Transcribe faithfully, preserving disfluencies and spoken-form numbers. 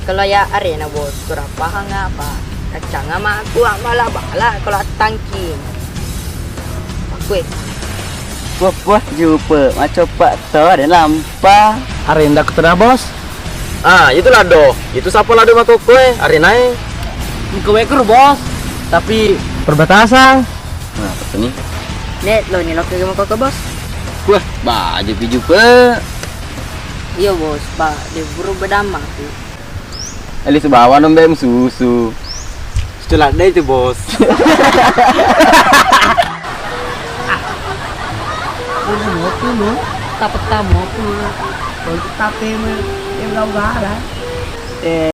Kalau ya arena bos, kurang paham apa? Kacang ama aku bala-bala kalau tangking. Aku eh. Wah, wah, jupe, macopak to, ada lampa. Arenda aku tena bos. Ah, itu lado. Itu siapa lado makoko eh? Arena eh. Engko wekor bos. Tapi perbatasan. Nah, apa nih? Nek, lo ni lo ke makoko bos. Wah, baju piju pe. Iyo bos, pak, dia buru bedamma tu. Ali sebawa nombek susu. Setelah deh itu bos. Udah mau tuh lo, tak peta mau tuh. Kalau kita peme, yang gak gara. Eh,